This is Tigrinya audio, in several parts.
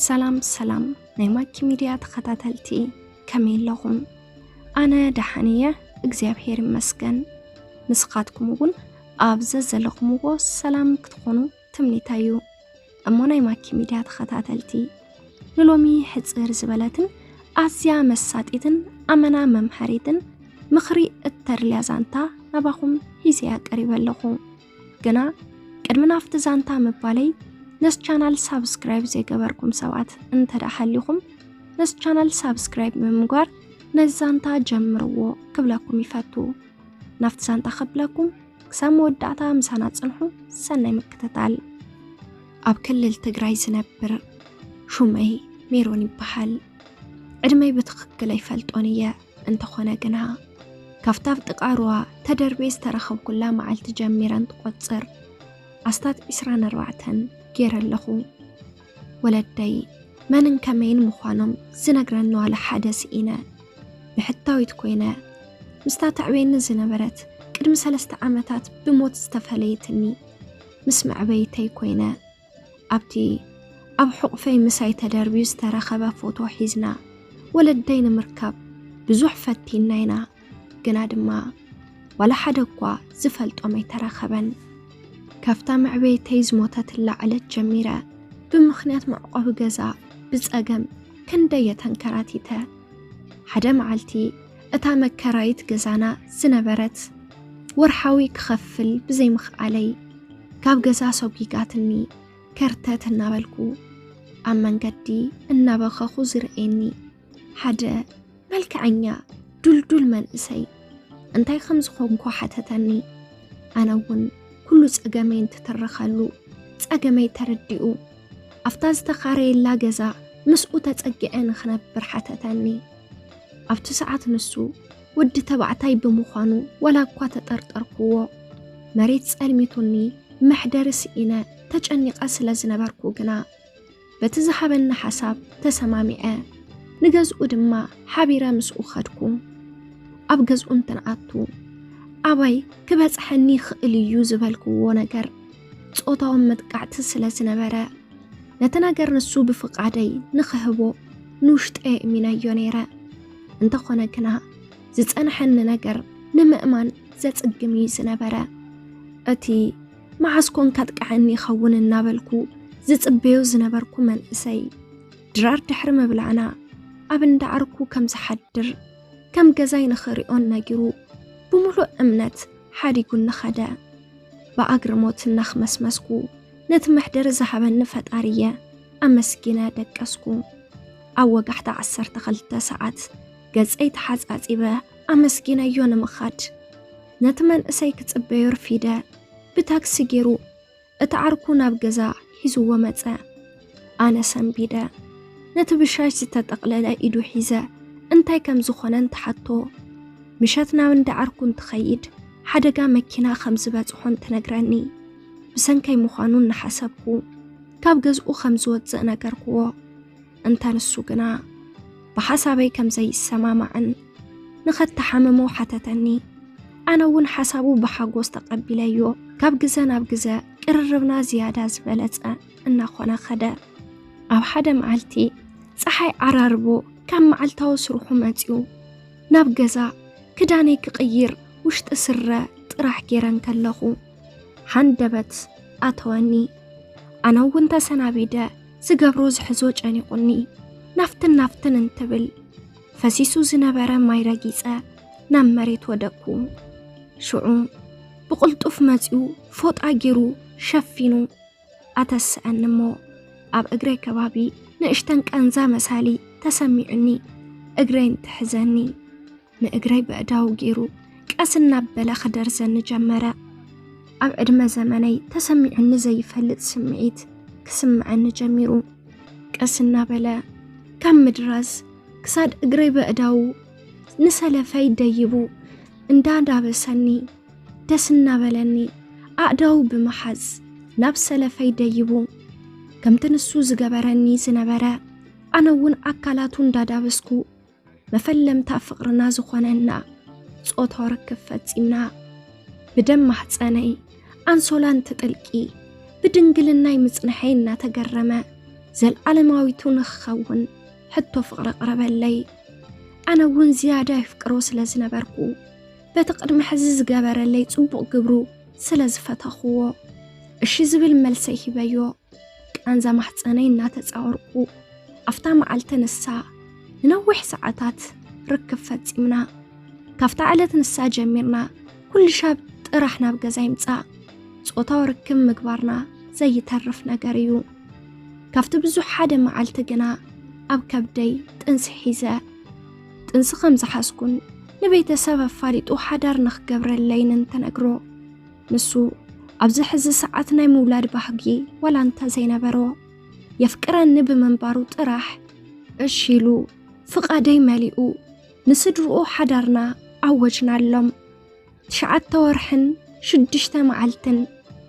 ሰላም ሰላም ናይ ማኪ ሚድያ ተኸታተልቲ፣ ከመይ ኣለኹም? ኣነ ደሓን እየ፣ እግዚኣብሔር ይመስገን። ንስኻትኩም እውን ኣብ ዘዘለኹምዎ ሰላም ክትኾኑ ትምኒተይ እዩ። እሞ ናይ ማኪ ሚድያ ተኸታተልቲ፣ ንሎሚ ሕጽር ዝበለትን ኣዝያ መሳጢትን ኣመና መምሃሪትን ምኽሪ እተድልያ ዛንታ ናባኹም ሒዘያ ቀሪበ ኣለኹ። ግና ቅድሚ ናብቲ ዛንታ ምባለይ፣ ነዚ ቻናል ሳብስክራይብ ዘይገበርኩም ሰባት እንተ ደኣ ሃሊኹም፣ ነዚ ቻናል ሳብስክራይብ ብምግባር ነዚ ዛንታ ጀምርዎ ክብለኩም ይፈቱ። ናብቲ ዛንታ ከብለኩም፣ ክሳብ መወዳእታ ምሳና ጽንሑ። ሰናይ ምክትታል። ኣብ ክልል ትግራይ ዝነብር ሹመይ ሜሮን ይበሃል። ዕድመይ ብትኽክል ኣይፈልጦን እየ። እንተኾነ ግና፣ ካብታ ኣብ ጥቓ ሩባ ተደርብየ ዝተረኸብኩላ መዓልቲ ጀሚረ እንትቆጽር፣ ኣስታት ዕስራን ኣርባዕተን ገይረ ኣለኹ። ወለደይ መንን ከመይን ምዃኖም ዝነግረኒ ዋላ ሓደ ስኢነ። ብሕታዊት ኮይነ፣ ምስታ ተዕብየኒ ዝነበረት ቅድሚ ሰለስተ ዓመታት ብሞት ዝተፈለየትኒ ምስ መዕበይተይ ኮይነ፣ ኣብቲ ኣብ ሕቑፈይ ምሳይ ተደርብዩ ዝተረኸበ ፎቶ ሒዝና ወለደይ ንምርካብ ብዙሕ ፈቲንና ኢና። ግና ድማ ዋላ ሓደ እኳ ዝፈልጦም ኣይተረኸበን። ካብታ መዕበይተይ ዝሞተትላ ዕለት ጀሚረ፣ ብምኽንያት መዕቆቢ ገዛ ብጸገም ክንደየ ተንከራቲተ። ሓደ መዓልቲ እታ መከራይት ገዛና ዝነበረት ወርሓዊ ክኸፍል ብዘይምኽኣለይ፣ ካብ ገዛ ሰጒጋትኒ። ከርተት እናበልኩ ኣብ መንገዲ እናበኸኹ ዝርእየኒ ሓደ መልክዐኛ ዱልዱል መንእሰይ እንታይ ከም ዝኾንኩ ሓተተኒ። ኣነ እውን ኩሉ ጸገመይ እንትትርኸሉ፣ ጸገመይ ተረዲኡ፣ ኣብታ ዝተኻረየላ ገዛ ምስኡ ተጸጊዐ ንኽነብር ሓተተኒ። ኣብቲ ሰዓት ንሱ ወዲ ተባዕታይ ብምዃኑ ዋላ እኳ ተጠርጠርክዎ፣ መሬት ጸልሚቱኒ፣ መሕደሪ ስኢነ ተጨኒቐ ስለ ዝነበርኩ ግና፣ በቲ ዝሃበኒ ሓሳብ ተሰማሚዐ፣ ንገዝኡ ድማ ሓቢረ ምስኡ ኸድኩ። ኣብ ገዝኡ እንትንኣቱ፣ ኣባይ ክበጽሐኒ ይኽእል እዩ ዝበልክዎ ነገር ጾታዊ መጥቃዕቲ ስለ ዝነበረ፣ ነቲ ነገር ንሱ ብፍቓደይ ንኽህቦ ንውሽጠይ ኣእሚነዮ ነይረ። እንተኾነ ግና፣ ዝጸንሐኒ ነገር ንምእማን ዘጽግም እዩ ዝነበረ። እቲ መዓስ ኮን ከጥቅዓኒ ይኸውን እናበልኩ ዝጽበዮ ዝነበርኩ መንእሰይ፣ ድራር ድሕሪ ምብላዕና ኣብ እንዳ ዓርኩ ከም ዝሓድር፣ ከም ገዛይ ንኽሪኦን ነጊሩ፣ ብምሉእ እምነት ሓዲጉኒ ኸደ። ብኣግርሞት እናኽመስመስኩ፣ ነቲ መሕደሪ ዝሃበኒ ፈጣሪየ ኣመስጊነ ደቀስኩ። ኣብ ወጋሕታ ዓሰርተ ክልተ ሰዓት ገጸይ ተሓጻጺበ ኣመስጊነዮ ንምኻድ፣ ነቲ መንእሰይ ክጽበዮ ርፊደ፣ ብታክሲ ገይሩ እቲ ዓርኩ ናብ ገዛ ሒዝዎ መጸ። ኣነ ሰንቢደ፣ ነቲ ብሻሽ ዝተጠቕለለ ኢዱ ሒዘ፣ እንታይ ከም ዝኾነ እንትሓቶ፣ ምሸት ናብ እንዳ ዓርኩ እንትኸይድ፣ ሓደጋ መኪና ከም ዝበጽሖ እንትነግረኒ፣ ብሰንከይ ምዃኑ እናሓሰብኩ፣ ካብ ገዝኡ ከም ዝወጽእ ነገርክዎ። እንተ ንሱ ግና ብሓሳበይ ከም ዘይሰማማዕን ንኸተሓምሞ ሓተተኒ። ኣነ እውን ሓሳቡ ብሓጎስ ተቐቢለዮ። ካብ ግዘ ናብ ግዘ ቅርርብና ዝያዳ ዝበለጸ እናኾነ ኸደ። ኣብ ሓደ መዓልቲ ጸሓይ ዓራርቦ ካብ መዓልታዊ ስርሑ መጺኡ ናብ ገዛ ክዳነይ ክቕይር ውሽጢ ስረ ጥራሕ ገይረ እንከለኹ፣ ሃንደበት ኣተወኒ። ኣነ እውን ተሰናቢደ፣ ዝገብሮ ዝሕዞ ጨኒቑኒ። ናፍትን ናፍትን እንትብል፣ ፈሲሱ ዝነበረ ማይ ረጊጸ ናብ መሬት ወደቅኩ። ሽዑ ብቕልጡፍ መጺኡ ፎጣ ገይሩ ሸፊኑ ኣተስአኒ እሞ፣ ኣብ እግረይ ከባቢ ንእሽተን ቃንዛ መሳሊ ተሰሚዑኒ፣ እግረይ እንትሕዘኒ፣ ንእግረይ በእዳዉ ገይሩ ቀስ እናበለ ክደርዘኒ ጀመረ። ኣብ ዕድመ ዘመነይ ተሰሚዑኒ ዘይፈልጥ ስምዒት ክስምዐኒ ጀሚሩ። ቀስ እናበለ ካብ ምድራዝ ክሳድ እግረይ በእዳዉ ንሰለፈይ ደይቡ እንዳዳበሰኒ፣ ደስ እናበለኒ ኣእዳዉ ብምሓዝ ናብ ሰለፈይ ደይቡ፣ ከምቲ ንሱ ዝገበረኒ ዝነበረ፣ ኣነ እውን ኣካላቱ እንዳዳበስኩ መፈለምታ ፍቕርና ዝኾነና ጾታዊ ርክብ ፈጺምና። ብደም ማህጸነይ ኣንሶላ እንትጥልቂ፣ ብድንግልናይ ምጽንሐይ እናተገረመ፣ ዘልዓለማዊቱ ንኽኸውን ሕቶ ፍቕሪ ኣቕረበለይ። ኣነ እውን ዝያዳ ይፍቅሮ ስለ ዝነበርኩ፣ በቲ ቅድሚ ሕዚ ዝገበረለይ ጽቡቕ ግብሩ ስለ ዝፈተኽዎ፣ እሺ ዝብል መልሰይ ሂበዮ። ቃንዛ ማሕጸነይ እናተጻወርኩ፣ ኣብታ መዓልቲ ንሳ ንነዊሕ ሰዓታት ርክብ ፈጺምና። ካብታ ዕለት ንሳ ጀሚርና፣ ኩሉ ሻብ ጥራሕ ናብ ገዛ ይምጻእ። ጾታዊ ርክብ ምግባርና ዘይተርፍ ነገር እዩ። ካብቲ ብዙሕ ሓደ መዓልቲ ግና ኣብ ከብደይ ጥንሲ ሒዘ። ጥንሲ ከም ዝሓዝኩን ንቤተሰብ ኣፋሊጡ ሓዳር ንኽገብረለይን እንትነግሮ፣ ንሱ ኣብዚ ሕዚ ሰዓት ናይ ምውላድ ባህጊ ዋላ እንተ ዘይነበሮ፣ የፍቅረኒ ብምንባሩ ጥራሕ እሺ ኢሉ ፍቓደይ መሊኡ ንስድርኡ ሓዳርና ኣወጅናሎም። ትሽዓተ ወርሕን ሽዱሽተ መዓልትን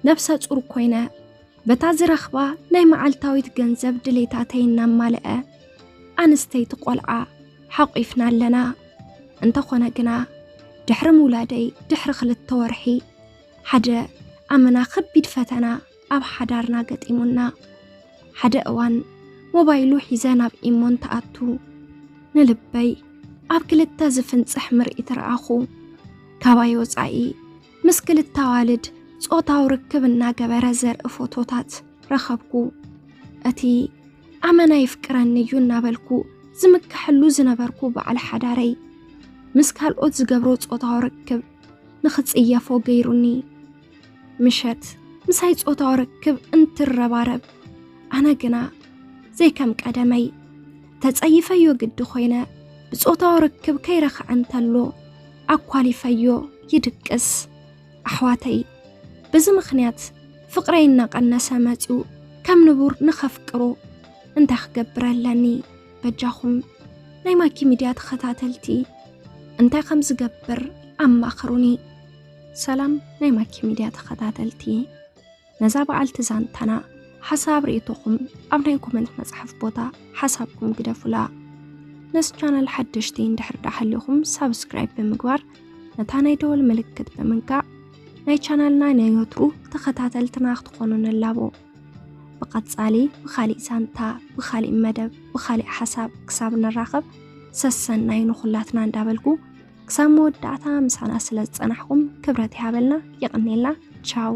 ነብሰ ጹር ኮይነ፣ በታ ዝረኽባ ናይ መዓልታዊት ገንዘብ ድሌታተይ እናማልአ ኣንስተይቲ ቆልዓ ሓቂፍና ኣለና። እንተኾነ ግና ድሕሪ ምውላደይ ድሕሪ ክልተ ወርሒ ሓደ ኣመና ከቢድ ፈተና ኣብ ሓዳርና ገጢሙና። ሓደ እዋን ሞባይሉ ሒዘ ናብ ኢሞ እንትኣቱ፣ ንልበይ ኣብ ክልተ ዝፍንጽሕ ምርኢት ረኣኹ። ካባይ ወጻኢ ምስ ክልተ ኣዋልድ ጾታዊ ርክብ እናገበረ ዘርኢ ፎቶታት ረኸብኩ። እቲ ኣመና የፍቅረኒ እዩ እናበልኩ ዝምክሐሉ ዝነበርኩ በዓል ሓዳረይ፣ ምስ ካልኦት ዝገብሮ ጾታዊ ርክብ ንኽጽየፎ ገይሩኒ። ምሸት ምሳይ ጾታዊ ርክብ እንትረባረብ፣ ኣነ ግና ዘይከም ቀደመይ ተጸይፈዮ ግዲ ኮይነ፣ ብጾታዊ ርክብ ከይረኽዐ እንተሎ ኣኳሊፈዮ ይድቅስ። ኣሕዋተይ፣ በዚ ምኽንያት ፍቕረይ እናቐነሰ መጺኡ፣ ከም ንቡር ንኸፍቅሮ እንታይ ክገብር ኣለኒ? በጃኹም ናይ ማኪ ሚድያ ተኸታተልቲ እንታይ ከም ዝገብር ኣማኽሩኒ። ሰላም ናይ ማኪ ሚድያ ተኸታተልቲ፣ ነዛ በዓልቲ ዛንታና ሓሳብ ርእይቶኹም ኣብ ናይ ኮመንት መጽሓፍ ቦታ ሓሳብኩም ግደፉላ። ነዚ ቻነል ሓደሽቲ እንድሕር ደኣ ሃሊኹም ሳብስክራይብ ብምግባር ነታ ናይ ደወል ምልክት ብምንካእ ናይ ቻነልና ናይ ወትሩ ተኸታተልትና ክትኾኑ ንላቦ። ብቐጻሊ ብኻሊእ ዛንታ፣ ብኻሊእ መደብ፣ ብኻሊእ ሓሳብ ክሳብ ንራኸብ ሰሰናዩ ንኹላትና እንዳበልኩ ክሳብ መወዳእታ ምሳና ስለ ዝጸናሕኩም ክብረት ይሃበልና፣ የቐንየልና። ቻው።